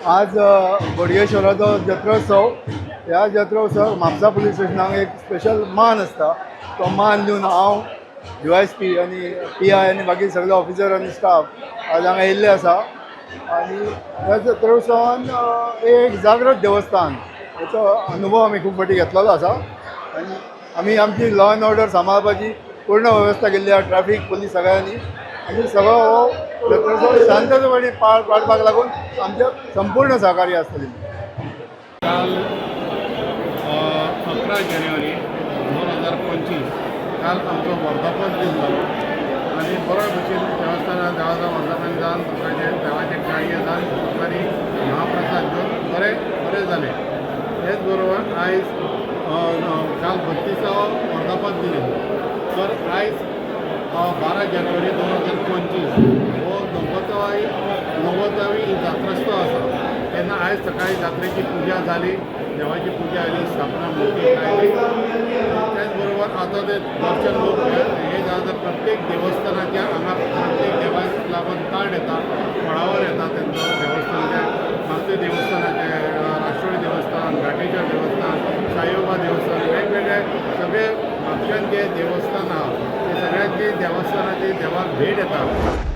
आज बोडगेश्वराचो जत्रोत्सव. ह्या जत्रोत्सव म्हापसा पुलीस स्टेशनाक एक स्पेशल मान आसता. तो मान दिवन हांव डीवायएसपी आनी पीआय आनी बाकी सगळे ऑफिसर आनी स्टाफ आज हांगा येयल्ले आसा. आनी ह्या जत्रोत्सवान एक जागृत देवस्थान हेचो अनुभव आमी खूब फावटी घेतलेलो आसा. आनी आमी आमची लॉ एंड ऑर्डर सांबाळपाची पूर्ण वेवस्था केल्ली आसा, ट्रॅफीक पुलीस सगळ्यांनी. आनी सगळो हो जत्रोत्सव शांतपणे पार पाडपाक लागून आमचें संपूर्ण सहकार्य आसतलें. काल 11 जानेवारी 2025 काल आमचो वर्धापन दीस जालो आनी बरो भशेन देवस्थानार देवाचो वर्धापन जावन, लोकांचें देवाचें कार्य जावन, लोकांनी महाप्रसाद घेवन बरें बरें जालें. तेच बरोबर आयज काल 32वो वर्धापन दीस, तर आयज 12 जानेवारी 2025 हो 90वी जात्रोत्सव आसा. तेन्ना आयज सकाळी जात्रेची पुजा जाली, देवाची पुजा आयली, स्थापना मूर्ती आयली. त्याच बरोबर आतां ते दर्शन लोक हे जाता. प्रत्येक देवस्थानाच्या हांगा प्रत्येक देवाक लागून कार्ड येता, फळावर येता तेंचो. देवस्थानाचे, मारुती देवस्थानाचे, राष्ट्रोळी देवस्थान, घाटेश्वर देवस्थान, साईबाबा देवस्थान, वेगवेगळे सगळे म्हापशान जे देवस्थान आहा ते सगळ्यांची देवस्थानाची देवाक भेट येता.